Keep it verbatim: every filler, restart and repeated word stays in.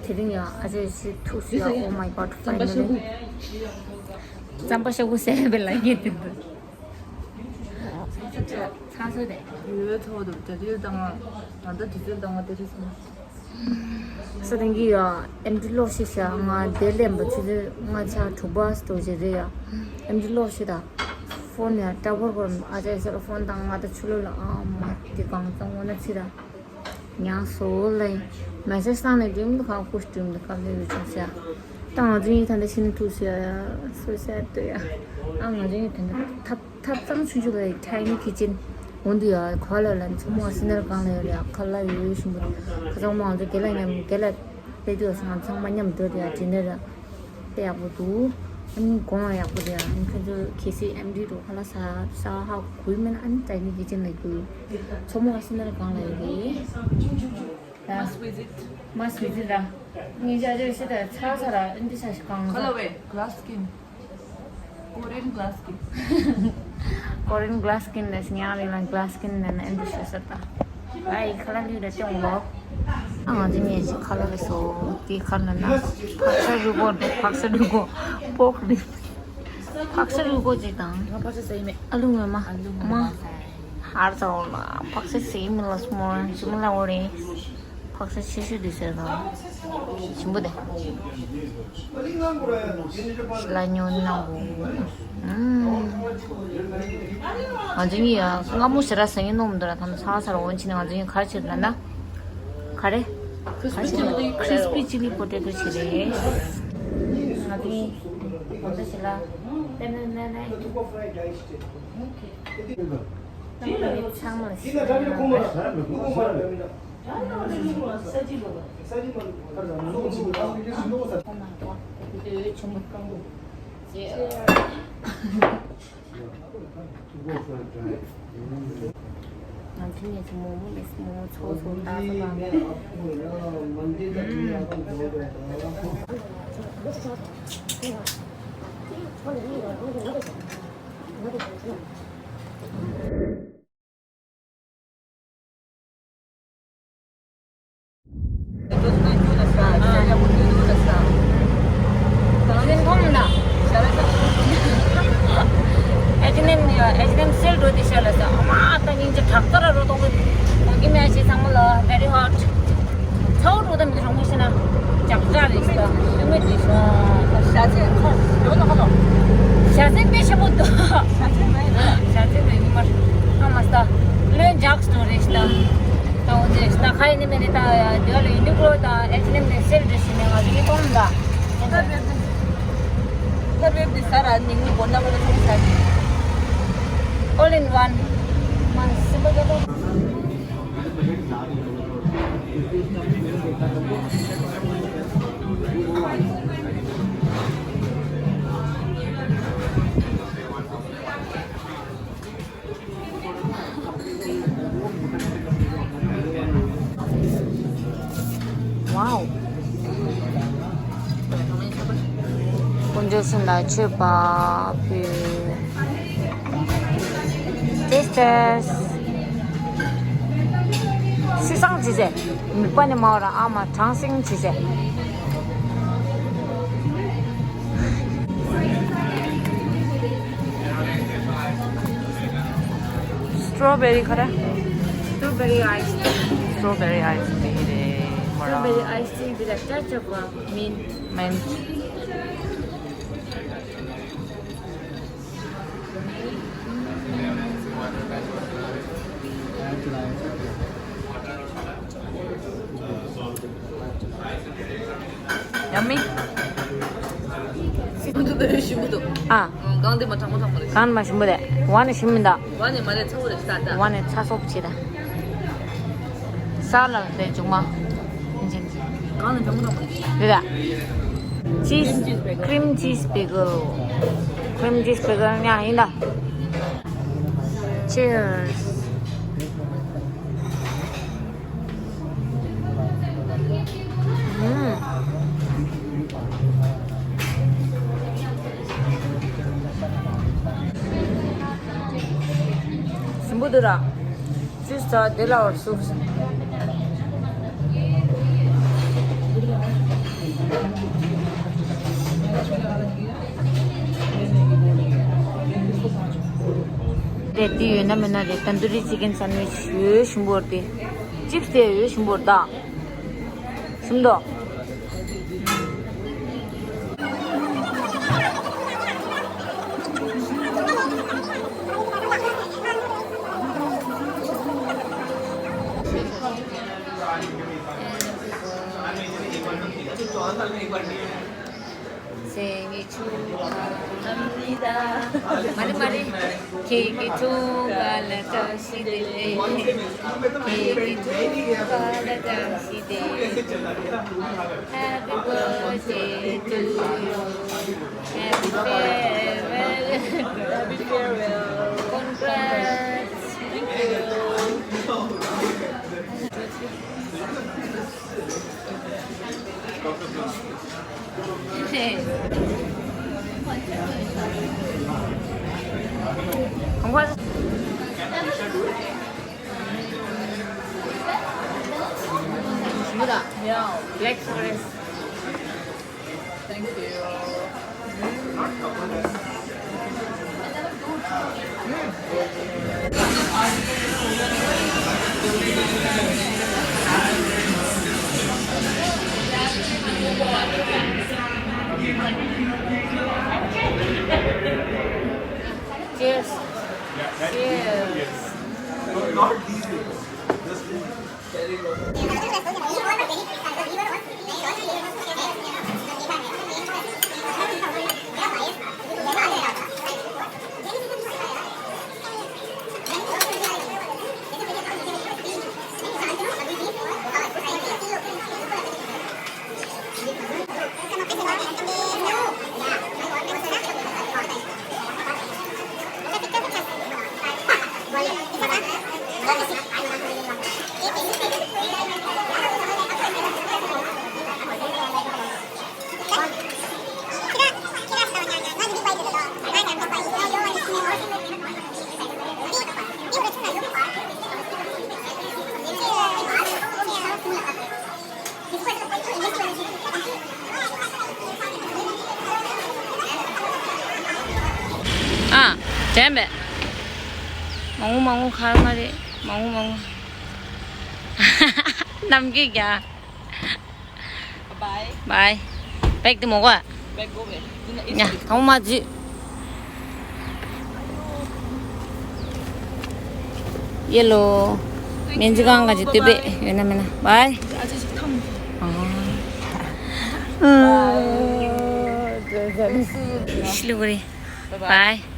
དེ་རིང་ཡང་ཨ་ཅེ་ཞིག་ཐུག་སོང་ཡ། Oh my god, finally. རྩམ་པ་ཤ་ཁུ་ཟེར་བའི་ལ་ངས་དེ་འདུག་ཚ་ཚ་དེ། ཡོད་ཐོག་ཏུ་དེ་དུས་དང་ང་ད་དུས་ཚོད་དང་ང་དེ་རེད་སོང་། ས་དེང་གི་ཡ་ཨེམ་ཌི་ལོག་ཤེས་ཤག་ང་དེ་ལེན་པ་ཆུ་ཚོད་ལྔ་ཆ་དྲུག་པ་སྟོ་ཞིག་རེད་ཡ། ཨེམ་ཌི་ལོག་ཤེས་ད། ཕོན་ཡ་ཏྲ་བོར་བོར་ཨ་ཅེ་ཟེར་ཕོན་དང་ང་ད་ཆུ་ལོ་ལ་ཨ་མ་དེ་གང་ཙམ་འོ་ན་ཚི་ར། ཉག་སོ་ལེ། མེ་སེ་ཇི་བཏང་ནས་འགྲིམ་འདུག་ག་ཁུ་འགྲིམ་འདུག་ག་ལེ་ཡོད་ཅོག་ཤ། ད་ང་ཚོ་གཉིས་ད་ལྟ་ཤི་ནས་ཐུག་ཤ། So sad དོ་ཡ། ཨ་ང་ཚོ་གཉིས་ད་ལྟ་ཐབ་ཐབ་ཚང་ཆུང་ཆུང་ལ་tiny kitchen འོ་འདུག་ཡ། ག་ལ་ལ་མཚོ་མོ་སི་ནར་གང་ལ་ཡོད་ཡ། ཁ་ལ་ཡོད་ཡོད་ཞུ་འདུག་ཁ་ཚང་མ་ང་ཚོ་དགེ་ལ་མཉམ་དགེ་ལ་དཔེ་དུས་ང་ཚང་མ་མཉམ་འགྲོ་དེ་ཡ་ཌི་ནར་ཡ། དཔེ་ཡག་པོ་འདུག་ཨ་ནི་གོང་ཡང་ཡག་པོ་རེད། ཨ་ནི་ཁྱོད་ཚོ་གལ་སྲིད་ཨེམ་ཌི་འགྲོ་ཁ་ལ་ས་ས་ཧ་གོ་ཡི་མིན་ཨ་ནི་tiny kitchen ལ་རྒྱུ། མཚོ་མོ་ཨ་སི་ནར་གང་ལ་ཡོད་རེད། Must visit. Must visit ར། ངས་ཅ་ཅོ་ཤི་ད་ཚ་ཚ་ར་ཨེམ་ཌི་ས་ཤི་གང་ས། Colorway, glass skin. Korean glass skin. Korean glass skin ལས་ཉག་རིང་ལ་glass skin ལས་ན་ཨེམ་ཌི་ཤི་ས་ད། ཨའི་ཁ་ལ་ལུས་ལ་ཅོང་ལོ། ཨ་ང་ཚོ་ངས་ཅི་ཁ་ལ་ལ་སོ། དེ་ཁ་ལ་ན་ཕག་ས་རུ་གོ་འགྲོ། ཕག་ས་རུ་གོ་པོག་རི། ཕག་ས་རུ་གོ་ཅིག་དང་། ང་ཕག་ས་ཟ་ཡི་མེད། ཨ་ལུ་ངོ་མ། ཨ་ལུ་ངོ་མ། ཧར་ཚ་འོ་ལ་ཕག་ས་ཟ་ཡི་མེད་ལ་སྨོ་ཞི་མ་ལ་འོ་རེད། ཕག་ས་ཆེ་ཤོས་དེ་ཟེར་དང་། ཞིམ་པོ་དེ། ཤི་ལ་ཉོ་ནང་བོ། ང་ཚོ་གཉིས་ཡ་སྔ་མོ་ཞེ་དྲག་ཟ་ངེས་ནོར་མི་འདུག་ལ། ད་ནི་ཚ་ཚ་ར་འོན་ཕྱིན་ནས་ང་ཚོ་གཉིས་ག་རེ་བྱེད་ལ་ན། ག་རེ། Crispy chili potato. Crispy chili potato བྱེད་རེད། ང་ཚོ་གཉིས་ང་ཚོ་ཞེ་ལ། ཏན་ཏན་ཏན་ཏན། ཚང་མ་ཞེ་ལ། ང་ཚོ་ངས་ཚོ་མོག་མོག་ལས་མོག་མོག་ཚོགས་ཚོགས་ལྟ་ས་ལ། ཨེ་ཅི་ནེམ་ཨེ་ཅི་ནེམ་སེལ་འགྲོ་དེ་ཤ་ལ་ས་ཨ་མ་ད་སྙིང་རྗེ་ཁྲག་རྩ་ར་རོ་གཏོང་གི་གོང་གི་མེ་ཤི་ཚང་མ་ལ་very hot། ཚ་བོ་འགྲོ་དམ་གྱི་རང་མོ་ཤི་ན་ཇག་ཇག་རེད་ཤི་ད་ཤི་མེད་དེ་ཤོ། ཞ་ཚན་ཚོ་ཡོད་ནོ་ཁ་ལོ། ཞ་ཚན་དཔེ་ཆེན་པོ་འདུག་ཞ་ཚན་མེད་ཞ་ཚན་མེད་ཡིན་མར་ཨ་མ་ས་ལོན་ཇག་སི་ནོ་རེད་ཤི་ད། ད་འོ་ནས་ད་ཁ་ཡིན་ནི་མེད་ནི་ད་ཡ་དེ་ལ་ཡུ་ནི་ཀློ་ད་ཨེ་ཅི་ནེམ་ནས་སེལ་རེད་ཤི་ནས་ང་ཚོ་གི་གཏོང་ད། ད་བེབ་དེ་ས་ར་ནིང་ལུ་གོ་ན་བ་ལ་ཐོང་ས། All in one. མ་སི་པ་ད་ད། Wow. དཀོན་མཆོག་གསུམ་ལ་མཆོད་པ་ཕུལ། Taste test. སི་སང་ཇི་ཟེ། མིག་པ་ནི་མ་བ་ར་ཨ་མ་གྲང་སིང་ཇི་ཟེ། Strawberry ཁ་ར། Strawberry ice tea. Strawberry ice tea རེད་མོ་ར། Strawberry ice tea འདི་ལ་ཅ་ཅ་བ་mint. Mint. Yummy. ཞིམ་པོ་འདུག་ཞིམ་པོ་འདུག་ཨ། གང་དེ་མ་གྲང་མོ་གྲང་མོ་རེད། གང་མ་ཞིམ་པོ་རེད། བ་ནི་ཞིམ་མི་འདུག་བ་ནི་མ་རེད་ཚ་བོ་རེད་ཤི་ད་ད། བ་ནི་ཚ་སོབ་ཆེ་ད། ས་ལ་རེད་ཇུང་མ། གང་ནས་འབྱུང་གི་འདུག་རེད་ད། Cheese, cream cheese bagel. Cream cheese bagel ཉག་ཡིན་ད། Cheers. ཨུམ། ཞིམ་པོ་འདུག་ར། ཅུས་ཚ་དེ་ལ་བར་སུ། རེད། དེ་ཡོད་ན་མེད་ན་རེད། ཏན་ཏུ་རི་ཅི་ཀན་སན་ཝིཆ་ཡོད་ཞིམ་པོ་རེད། དེ་ཅིབས་དེ་ཡོད་ཞིམ་པོ་རེད་ད། ཞིམ་འདུག་སེང་གེ་ཆུང་ཀ་ལ་ནམ་ནི་ད། མ་རེད་མ་རེད། ཁྱེད་ཀྱི་ཆུང་ཀ་ལ་བཀྲ་ཤིས་བདེ་ལེགས། ཁྱེད་ཀྱི་ཆུང་ཀ་ལ་བཀྲ་ཤིས་བདེ་ལེགས། Happy birthday to you. Happy farewell. Happy farewell. Congrats. Thank you. Black forest. Thank you. Cheers. Cheers. ཨ། དྲན་པས། མང་པོ་མང་པོ་གར་མ་རེད། མང་པོ་མང་པོ། ནམ་རྒྱུན་རྒྱ། Bye. Bye. Back to Moga. Back go back. ཉ་ཐོང་མ་ཇི། ཡེ་ལོ། མེན་ཇི་གང་ག་ཇི་ཏུ་པེ་ཡོད་ན་མེད་ན། Bye. ཤི་ལུ་གུ་རེ། Bye.